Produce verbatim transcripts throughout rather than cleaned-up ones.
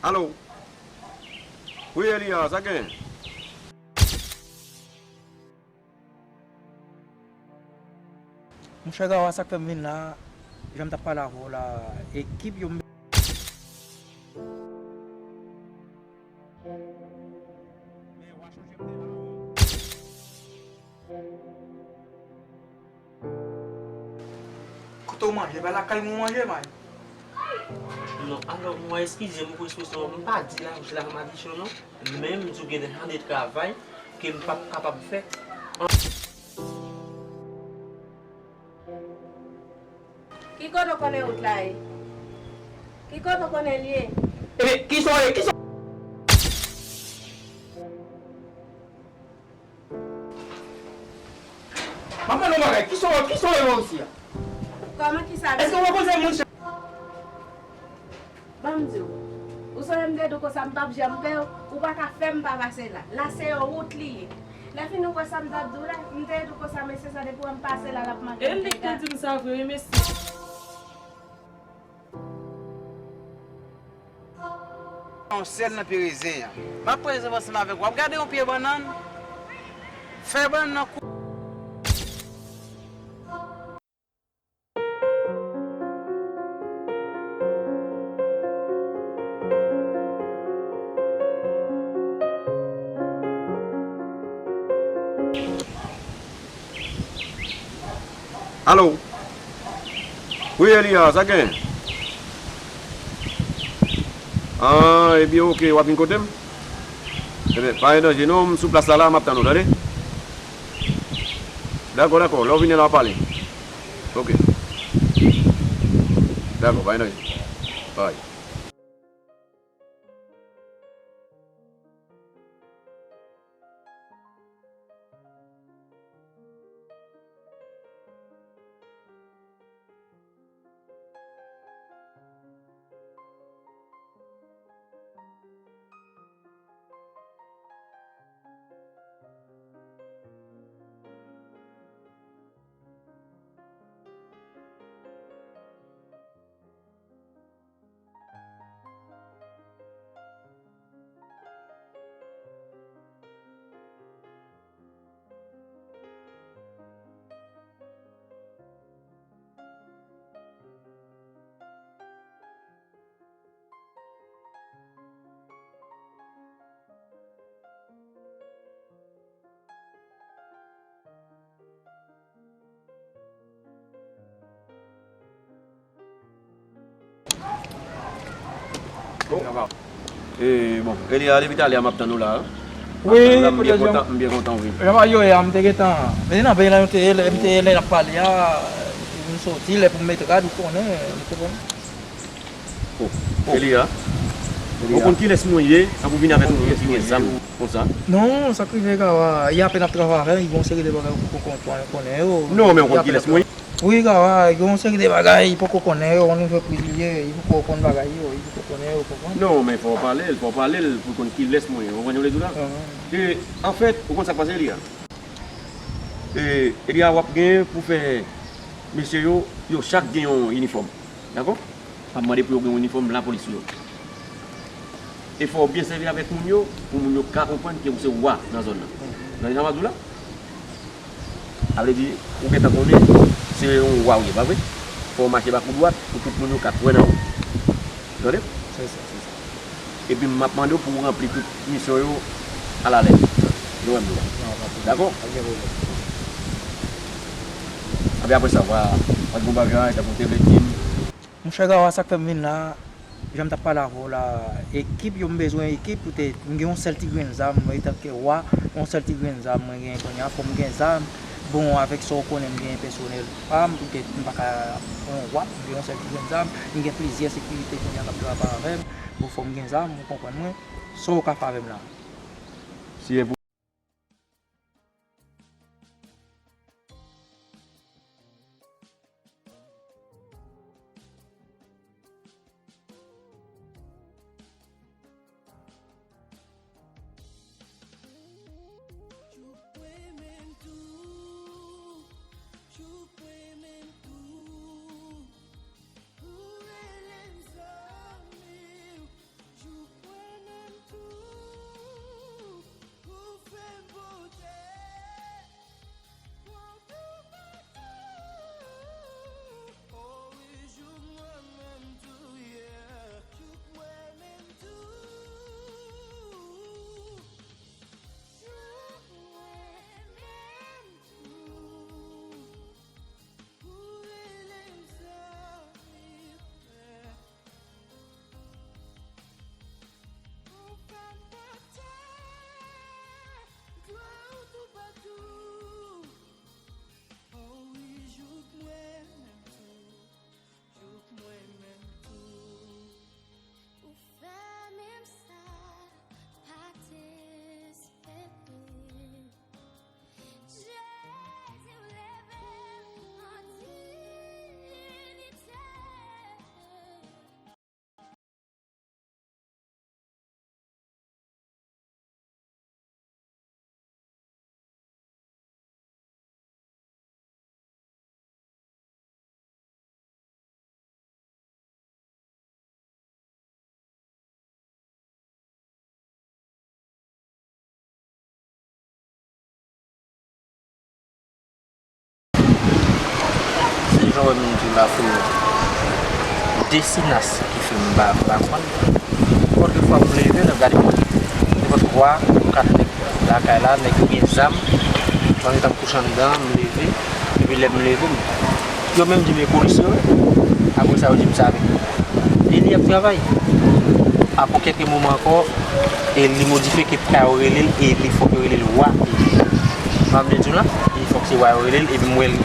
Alo? Wi, Elia, sa gen? Monchè Gawa, sa k fè m vin la, jan m t ap pale avè w la, ekip yo m. Kote w manje? Pa lakay mwen w manje, man. Non, alò, mwen, eskize m pou ekspresyon an, m pa di la, bouch la madichon, non. Men m di w gen de jan de travay ke m p ap kapab fè. Ki kote w konnen wout la ye? Ki kote w konnen l ye? Ebyen, kisa w ye? Kisa w M ap mande w bagay, kisa w, kisa w ye isi a? Kòman kisa? Èske w rekonèt moun sa? Ban m di w, ou sonje m te di w konsa m p ap janm pè w, ou pa ka fè m pa pase la. La se yon wout li ye. Lè fini ou kwè sa m t ap di w la, m te di w konsa mesye sa depi w wè m pase la l ap make m dega. E li k te di m sa vre wi mesye. Yon sèl nan pye rezen an. M ap pran egzanp ansanm avèk ou. W ap gade yon pye bannann, fè bannann nan kou. Alo? Wi, Elia, sa gen? Ah, ebyen, oke, w ap vin kote m? Ebyen, pa gen danje non, m sou plas la, la, m ap tann ou, tande? Dakò, dakò, lè w vini la, w pale. Oke. Dakò, pa gen danje. Bay. E, bon, Elia, depi talè a m ap tann ou la. Wi, m byen kontan, m byen kontan w vini. Jan bagay yo ye a, m te gentan. Men nan peyi la, m te ye, m te ye lè n ap pale a, m soti, lè pou m met rad, ou konnen, ou konprann. Oh, Elia, ou konn kilès mwen ye, an pou vin avèk yon moun ki gen zam konsa? Non, sa k rive Gawa, y apèn ap travay avè m, y gon seri de bagay ou poko konn, konnen yo. Non, men ou konn kilès mwen ye? Wi, Gawa, y gon seri de bagay, y poko konnen yo, ou konn jwe prizilye, y poko konn bagay yo, y poko konnen yo, konprann? Non, men fò w pale l, fò w pale l pou l konn kilès mwen ye, ou konprann sa m vle di w la? E, anfèt, ou konn sa k pase, Elia? E, Elia, w ap gen pou fè mesye yo, yo chak gen yon inifòm. Dakò? M ap mande pou yo gen yon inifòm lapolis sou yo. E fò w byen sèvi avèk moun yo, pou moun yo ka konprann ke ou se wa nan zòn nan. Tande sa m ap di w la? Sa vle di, ou gentan konnen se yon wa ou ye, pa vre? Fò w mache bak ou dwat pou tout moun yo ka kwè nan ou. Tande? Se sa, se sa. Epi m ap mande w pou w ranpli tout misyon yo alalèt. Yo menm yo. Dakò? Epi apre sa, w a, w a gon bagay, tankou w te vle di m. Monchè Gawa, sa k fè m vin la, jan m t ap pale avè w la, ekip yo, m bezwen ekip poutèt m gen yon sèl ti grenn zam, etanke wa, yon sèl ti grenn zam mwen gen kounye a, fò m gen zam. Bon, avèk sa w konnen m gen pèsonèl pa m, poutèt m pa ka yon wa, m gen yon sèl ti grenn zam, m gen plizyè sekirite kounye a k ap travay avè m. Bon, fò m gen zam, ou konprann mwen. Sa w ka fè avè m la? Si e pou Ou rele m zanmi w, jouk Wè m di la fè m de sinas ki fè m pa, m pa konn. Nenpòt ki fwa m leve, lè m gade m, nenpòt fwa, m kat nèg lakay la, nèg ki gen zam, mwen gentan kouche anndan, m leve, epi lè m leve, m, yo menm di m e polis yo ye. Apre sa, yo di m sa vin. E li ap travay. Apre kèk moman ankò, e li modifye ke pa yo rele l, e li fòk yo rele l wa. M ap di w la, li fòk se wa yo rele l, epi m wè l,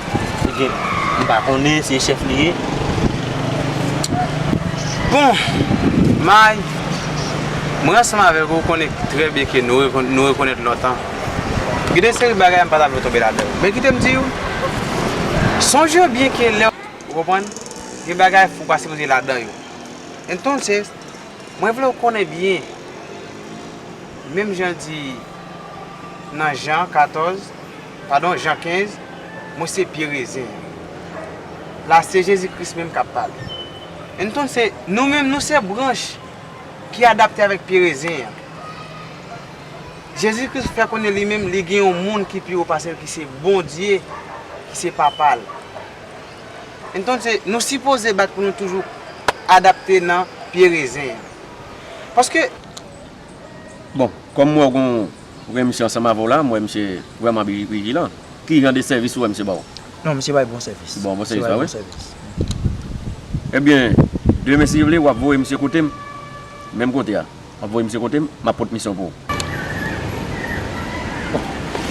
li gen, m pa konnen, se chèf li ye. Bon, May, mwen ansanm avèk ou konnen trè byen ke nou rekon-, nou rekonèt lontan. Gen de seri bagay m pa ta vle tonbe ladan yo. Men kite m di w, sonje byen ke lè, ou konprann, gen bagay fou pa sipoze ladan yo. Entonces, mwen vle w konnen byen, menm jan di nan Jan katòz, padon, Jan kenz, mwen se pye rezen an. La, se Jezi Kris menm k ap pale. Entonces, nou menm, nou se branch ki adapte avèk pye rezen an. Jezi Kris fè konnen li menm, li gen yon moun ki pi wo pase l, ki se Bondye, ki se Papa l. Entonces, nou sipoze bat pou nou toujou adapte nan pye rezen an. Paske, bon, kòm m wè w gon, w gen misye ansanm avè w la, m wè misye vrèman vi-, vijilan. Ki jan de sèvis ou wè misye ba w? Non, misye bay bon sèvis. Bon, bon sèvis, misye bay pa bon vre? Sèvis. Ebyen, demen si Dye vle, w ap voye misye kote m, menm kote a. W ap voye misye kote m, m ap pot misyon pou ou.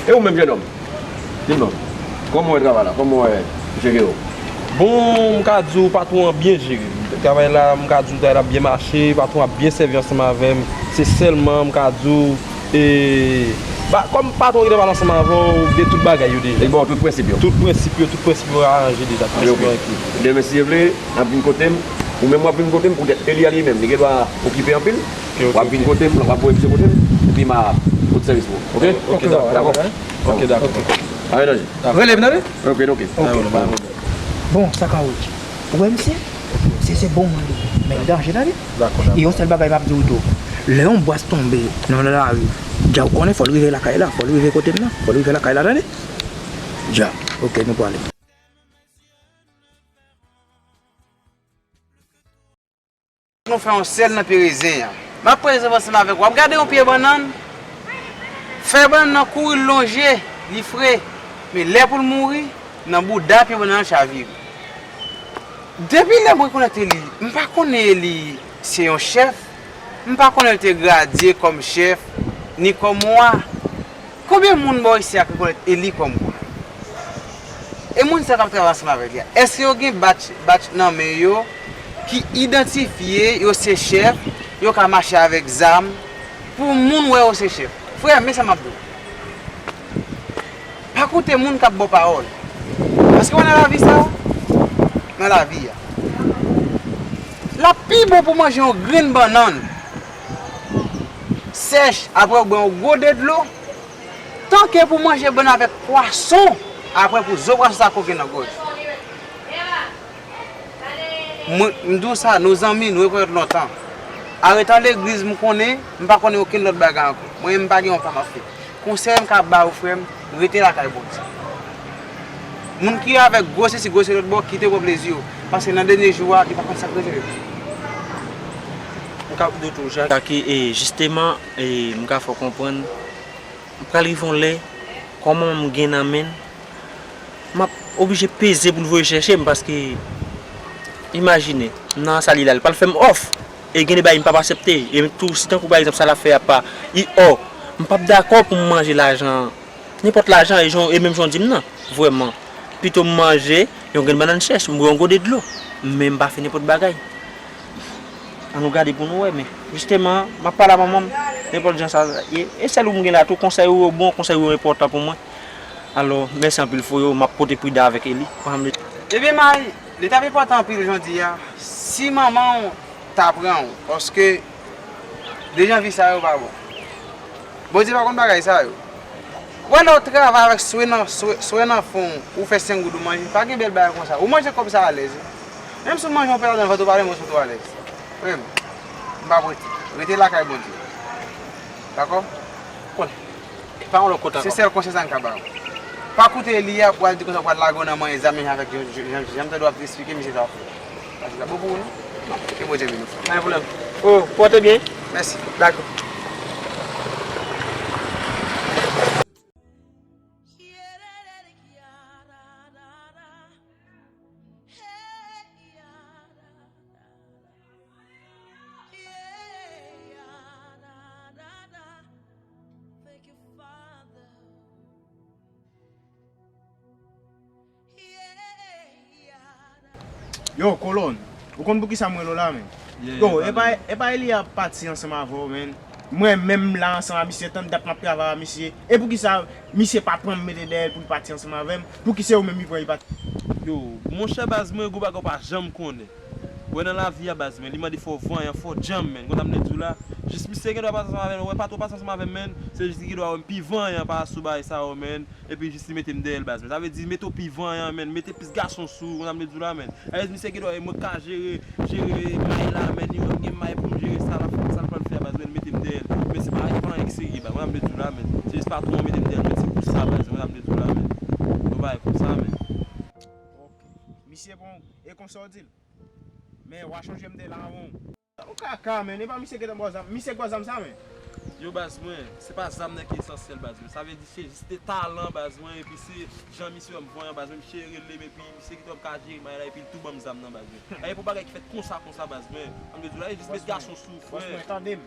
E ou menm, jennonm? Di m non. Kòman w wè travay la? Kòman w wè jere yo? Bon, m ka di w patwon an byen jere m. Travay la, m ka di w travay la ap byen mache, patwon ap byen sèvi ansanm avè m. Se sèlman, m ka di w, e, ba, kòm patwon gentan pale ansanm avè w de tout bagay yo deja. Li ba w tout prensip yo? Tout prensip yo, tout prensip yo aranje deja, tout prensip yo enki. Demen, si Dye vle, n ap vin kote m. Ou menm w ap vin kote m poutèt Eli a li menm, li gen dwa okipe anpil. Ok, ok, w ap vin kote m, w ap voye misye kote m, epi m a pot sèvis pou ou. Ok? Ok, dakò. Dakò? Ok, dakò. Pa gen danje. Rele m, tande? Ok, ok. Ok. Bon, sa ka wout. Ou wè misye? Se, se bon moun li. Men li danje, tande? Dakò, dakò. E yon sèl bagay m ap di w tou. Lè yon bwaz tonbe nan lari, dja ou konnen fò l rive lakay la, fò l rive kote m nan, fò l rive lakay la, tande? Dja. Ok, nou pwale. Nou fè yon sèl nan pye rezen an. M ap prezan ansanm avèk ou. W ap gade yon pye bannann, fèy bannann nan kouri lonje, li fre. Men lè pou l mouri, nan bouda pye bannann nan chavire. Depi lè mwen rekonèt Eli, m pa konnen Eli se yon chèf, m pa konnen l te gradye kòm chèf, ni kòm wa. Konbyen moun bò isi a ki rekonèt Eli kòm wa? E moun sa k ap travay ansanm avèk li a, èske yo gen badj, badj nan men yo ki idantifye yo se chèf, yo ka mache avèk zam, pou moun wè yo se chèf? Frè, men sa m ap di w. Pa koute moun k ap ba w pawòl. Paske w wè nan lavi sa a, nan lavi a, l ap pi bon pou w manje yon grenn bannann sèch apre w bwè yon gode dlo, tanke pou manje bannann avèk pwason, apre pou zo pwason sa koke nan gòj. Mwen, m di w sa, nou zanmi, nou rekonèt lontan. Aretan legliz, m konnen, m pa konnen okenn lòt bagay ankò. Mwen, m pa gen yon pa m ap fè. Konsèy m ka ba ou, frè m, rete lakay Bondye. Moun ki avèk gwo sesi, gwo se lòt bò, kite pran plezi w. Paske nan dènye jou a, li pa konn sa k rete. M ka di w tou, Jacques, e, jisteman, e, m ka fè w konprann, m pral rive yon lè, kòman m gen nan men l, m ap oblije peze pou l voye chèche m, paske, imajine, m nan sa li la, li pral fè m òf, e gen de bagay m p ap aksepte, e tou, si tankou, pa egzanp, sa l ap fè a pa, i, ò, m p ap dakò pou m manje lajan, nenpòt lajan, e jan, e menm jan w di m nan, vrèman, pito m manje yon grenn bannann chèch, m bwè yon gode dlo, men m pa fè nenpòt bagay. Ann nou gade pou nou wè, men, jisteman, m ap pale a manman m, nenpòt jan sa ye. E sèl ou m gen la tou, konsèy ou yo bon, konsèy ou yo enpòtan pou mwen. Alò, mèsi anpil, Froyo, m ap pote pridan avèk Eli. Ebyen, May, li t ap enpòtan anpil jan w di a, si manman w ta pran w, paske de jan vi sa yo pa bon. Bondye pa konn bagay sa yo. Wè lè w travay avèk swe nan, swe, swe nan fon w, ou fè senk goud ou manje, pa gen bèl bagay konsa. Ou manje kòb sa alèz wi. Menm si w manje yon pèl nan vant ou, pa renmen w sot ou alèz. Frè m, m p ap rete. Rete lakay Bondye. Dakò? Konnen. E pa yon lòt kote ankò. Se sèl konsèy sa m ka ba w. Pa koute li a, pral di konsa pral lage w nan manyen zam menm jan avèk jan, jan, jan m tande w ap esplike misye sa w ap fè. Sa se sa bon pou ou non? Ke Bondye beni w frè. Pa gen pwoblèm. Oh, pòte byen. Mèsi. Dakò. Yo, Kolòn, ou konn poukisa m rele w la, men? Yo, epa, epa Eli ap pati ansanm avè w, men. Mwen menm m la ansanm a misye, tann dat m ap travay a misye. E poukisa misye pa pran m mete dèyè l pou l pati ansanm avè m? Pouki se ou menm li pran li pati? Yo, monchè baz mwen, gwo bagay ou pa janm konnen. Wè nan lavi a baz mwen, li mande fò w vanyan, fò w djanm, men. Konn sa m vle di w la? Jis misye gen dwa pase ansanm avè m, wè pa twò pase ansanm avè m, men. Se jis li gen dwa wè m pi vanyan pase w bagay sa yo, men. Epi jis li mete m dèyè l baz mwen. Sa vle di mete w pi vanyan, men. Mete plis gason sou ou, konn sa m vle di w la, men. Sa vle di misye gen dwa wè mwen ka jere, jere may la, men. Li wè m gen may pou m jere sa, l ap fè sa l pral fè a baz mwen, li mete m dèyè l. Men se pa, se pa anyen ki serye baz, konn sa m vle di w la, men. Se jis patwon an mete m dèyè l, men se pou sa baz, konn sa m vle di w la, men. Yon bagay konsa, men. Ok. Misye bon, e konsa w di l? Men w a chonje m te la avè w. Ou kaka, men, e pa misye ki te ba w zam. Misye ki ba w zam sa, men. Yo, baz mwen, se pa zam nan ki esansyèl, baz mwen. Sa vle di se jis de talan, baz mwen, epi se jan misye wè m vanyan, baz mwen, misye rele m, epi misye ki te wè m ka jere may la, epi l tou ban m zam nan, baz mwen. E pou bagay ki fèt konsa, konsa, baz mwen. An vle di w la, e jis met gason sou ou, frè. Bòs mwen, tande m.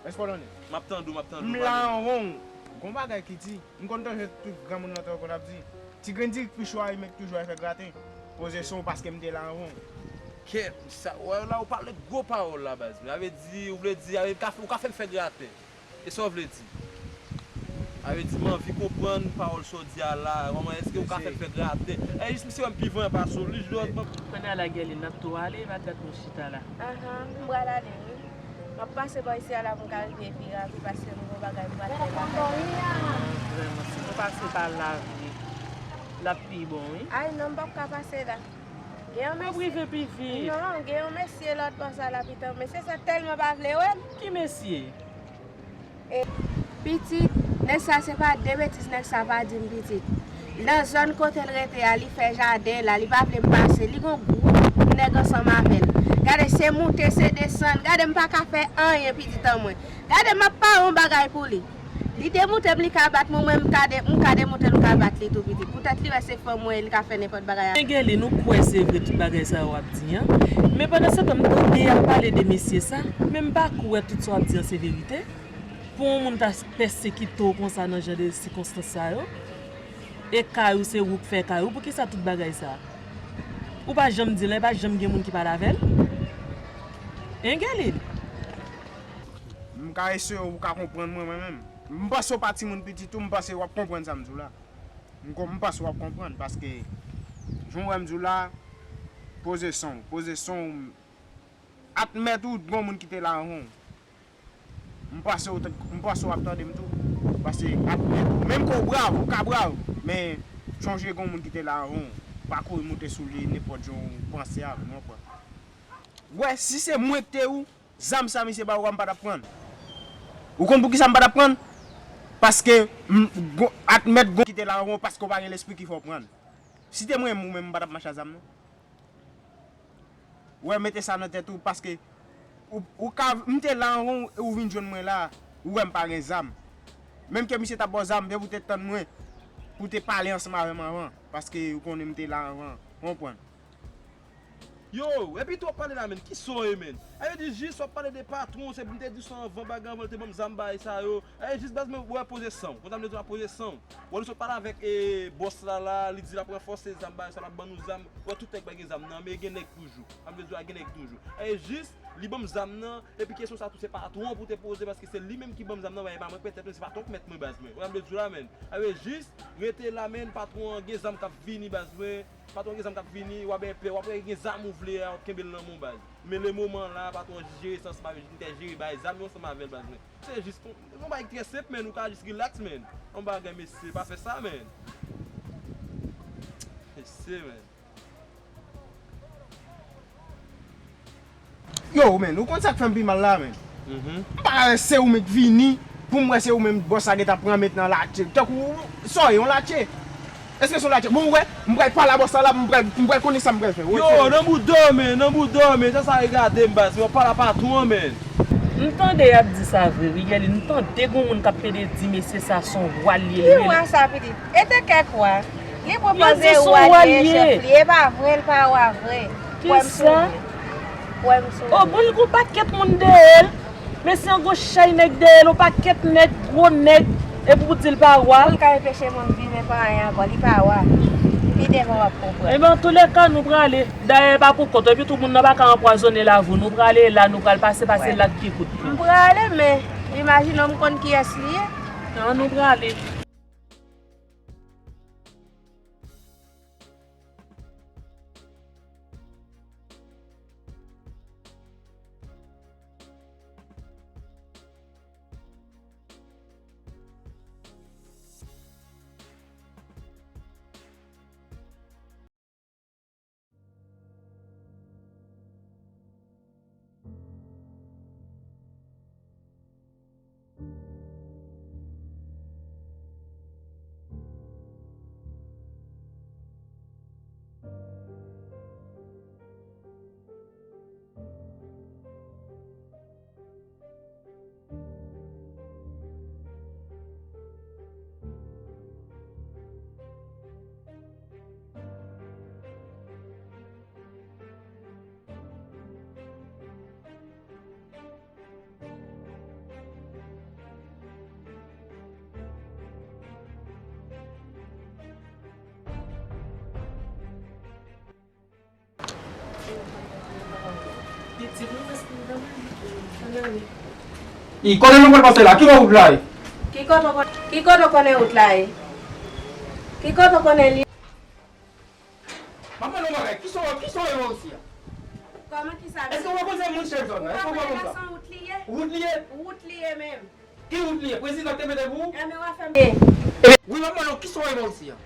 Èske w tande? M ap tande w, m ap tande w, m la anvan w. Gon bagay ki di. M konn tande tout granmoun nan tankou konn ap di, ti grenn diri k pi cho a, li met toujou al fè graten. Poze son w paske m te la anvan w. Kèt, sa, wè la ou pale gwo pawòl la, baz mwen. Sa vle di, ou vle di, sa vle, ou ka, ou ka fè m fè graten. E sa w vle di? Sa vle di, m anvi konprann pawòl sa w di a la. Kòman èske ou ka fè m fè graten? E jis misye wè m pi vanyan pase w, li jis wè m. Kounye a la, Gèlin, n ap tou ale, pa tèt nou chita la. Ahan, m pral ale, wi. M ap pase bò isi a la pou m ka rive pi rapid paske m gen yon bagay m pral fè lakay la. Vrèman, si nou pase pa la vre, l ap pi bon, wi. Ay non, m p ap ka pase la. Gen yon mesye. N ap rive pi vit. Non, gen yon mesye lòt bò sa la pito. Mesye sa tèlman pa vle wè m. Ki mesye? E, pitit, nèg sa se pa de betiz nèg sa pa di m, pitit. Nan zòn kote l rete a, li fè jaden la, li pa vle m pase, li gon gwoup nèg ansanm avè l. Gade, se moute, se desann, gade m pa ka fè anyen, pitit an mwen. Gade, m ap pare yon bagay pou li. Li demoute m, li ka bat mwen, mwen m ka de, m ka demoute l, m ka bat li tou, pitit. Poutèt li wè se fanm mwen, li ka fè nenpòt bagay avè m. Men Gèlin, ou kwè se vre tout bagay sa yo w ap di an? Men pandan se tan, m tande y ap pale de mesye sa, men m pa kwè tout sa w ap di an se verite. Pou yon moun ta pèsekite w konsa nan jan de sikonstans sa yo, e kay ou se ou k fè kay ou, poukisa tout bagay sa? Ou pa janm di l, e pa janm gen moun ki pale avè l? Hein, Gèlin? M ka eseye w, ou ka konprann mwen, mwen menm. M panse w pa timoun piti tou, m panse w ap konprann sa m di w la. M kon-, m panse w ap konprann, paske jan w wè m di w la, poze son w, poze son w, admèt ou gon moun ki te la anvan w. M panse w t-, m panse w ap tande m tou. Paske admèt, menm ke w brav, ou ka brav, men chonje gen yon moun ki te la anvan w. Pa kouri moute sou li nenpòt jan w panse a, ou konprann. Wè, si se mwen ki te ou, zam sa misye ba ou a, m pa t ap pran l. Ou konn poukisa m pa t ap pran l? Paske m, gon, admèt gon ki te la anvan w, paske w pa gen lespri ki fè w pran l. Si te mwen menm ou menm, m pa t ap mache a zam non. Wè, mete sa nan tèt ou, paske ou, ou ka, m te la anvan w, e ou vin jwenn mwen la, ou wè m pa gen zam. Menm ke misye t ap ba w zam, depi w te tann mwen, pou w te pale ansanm avè m anvan, paske ou konnen m te la anvan, ou konprann? Yo, epi tou w ap pale la, menn, kisa w ye, menn? A vle di jis w ap pale de patwon, se pou m te di sa anvan, bagay anvan, l te ban m zam, bagay sa yo. A vle di jis baz mwen, wè poze san w. Konn sa m vle di w la, poze san w. Wè nou sot pale avèk, e, bòs la la, li di l ap ranfòse zam, bagay sa, l ap ban nou zam. Wè tout nèg pa gen zam nan, men gen nèg toujou. Sa m vle di w la, gen nèg toujou. E jis, li ban m zam nan, epi kesyon sa tou se patwon pou te poze, paske se li menm ki ban m zam nan, e pa mwen k mèt tèt mwen, se patwon k mèt mwen baz mwen. Wè sa m vle di w la, menn. A vle di jis, rete la, menn, patwon an gen zam k ap vini baz mwen. Patwon gen zam k ap vini, w ap enpè, w ap wè gen zam ou vle a, w ap kenbe l nan men w baz. Men le moman la, patwon an jis jere sa ansanm avè l, jis enterese jere bay zam yo ansanm avè l baz mwen. Se jis yon, yon bagay ki trè senp, menn, ou ka jis relax, menn. Yon bagay, mesye, pa fè sa, menn. Mesye, menn. Yo, menn, ou konn sa k fè m pi mal la, menn? M pa wè se ou menm k vini, pou m wè se ou menm bòs la gentan pran met nan latche. Tankou, sa w ye, yon latche? Èske se yon ladjòb? Bon, ou wè, m pral pale a bòs la la, m pral, m pral konnen sa m pral fè. Yo, nan bout do men, nan bout do men, sa sa regade m baz, yo pale a patwon an men. M tande y ap di sa vre wi, Guerline, m tande gon moun k ap pede di mesye sa se yon wa l ye. Ki wa sa pitit? E te kèk wa. Li pwopoze wa l ye, chèf li. E pa vre, l pa wa vre. Kwè m si w vle. Kwè m si w vle. O bon, li gon pakèt moun dèyè l. Mesye an gon chay nèg dèyè l, yon pakèt nèg, gwo nèg, epi w di l pa wa. Pou l ka anpeche moun viv e pa anyen ankò, li pa wa. Pi devan w ap konprann. Ebyen, antoulèka, nou prale. Dayè, e pa pou kont ou, epi tou moun nan pa ka anpwazonnen lavi w. Nou prale la, nou pral pase, pase l ak pi kout. M prale, men imajine w, m konn kiyès li ye. An nou prale. I konnen nou pral pase la. Ki bò wout la ye? Ki kote w kon-, ki kote w konnen wout la ye? Ki kote w konnen li? M ap mande w bagay. Kisa w, kisa w wè isi a? Kòman kisa? Èske w wè konsa moun chèf zòn nan? Èske w wè konsa? Wout li ye? Wout li ye? Wout li ye menm. Ki wout li ye? Prezidan te mete pou ou? Ebyen w ap fè m. Wi, m ap mande w kisa w wè isi a?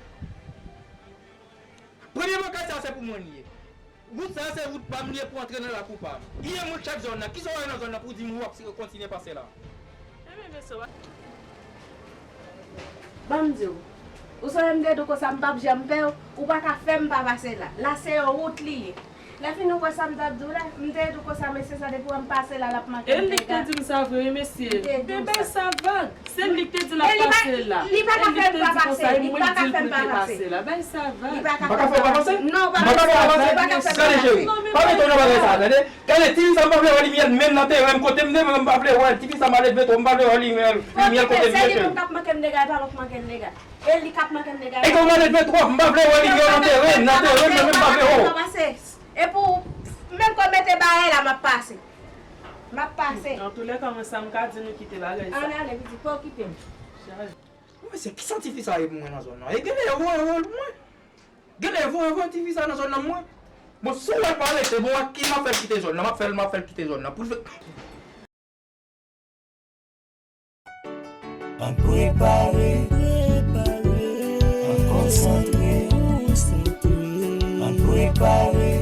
Premye bagay sa se pou mwen li ye. Wout sa se wout pa m li ye pou antre nan lakou pa m. Ki ye moun chèf zòn nan? Kisa w wè nan zòn nan pou di m w ap kontinye pase la? Ban m di w. Ou sonje m te di w konsa m p ap janm pè w, ou pa ka fè m pa pase la. La se yon wout li ye. Lè fini ou kwè sa m t ap di w la, m te di w konsa mesye sa depi w wè m pase la l ap manke m dega. E li k te di m sa vre wi mesye. Men bay sa vag. Se li k te di l ap pase la. Li pa ka fè m pa pase. Li pa ka fè m pa pase. Bay sa vag. Li pa ka fè m pa pase. Non, pa ka fè m pa pase. Gade cheri, pa mete w nan bagay sa, tande. Gade, ti fi sa m pa vle wè limyè l menm nan teren m kote m te, m pa vle wè l. Ti fi sa malelve twòp, m pa vle wè limyè l, limyè l kote m ye. Se li menm k ap manke m dega, e pa lòt manke m dega. E li k ap manke m dega. E kòman malelve twòp, m pa vle wè limyè w nan teren m, nan teren m nan menm m pa vle wè w. E pou menm kò mete bagay la, m ap pase. M ap pase. Antoulèka, mwen sa m ka di nou kite bagay sa. Ann ale, pitit, pa okipe m. Mwen se kisa ti fi sa ye pou mwen nan zòn nan? E genlè yo voye wòl pou mwen. Genlè yo voye, voye ti fi sa nan zòn nan mwen. Bon, si w wè l pa rete, bon, ak ki m ap fè l kite zòn nan? M ap fè l, m ap fè l kite zòn nan. Pou l fè Ann prepare, ann konsantre, ann prepare.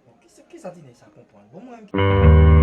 Bon, kisa, kisa ti nèg sa konprann? Bon, mwen menm.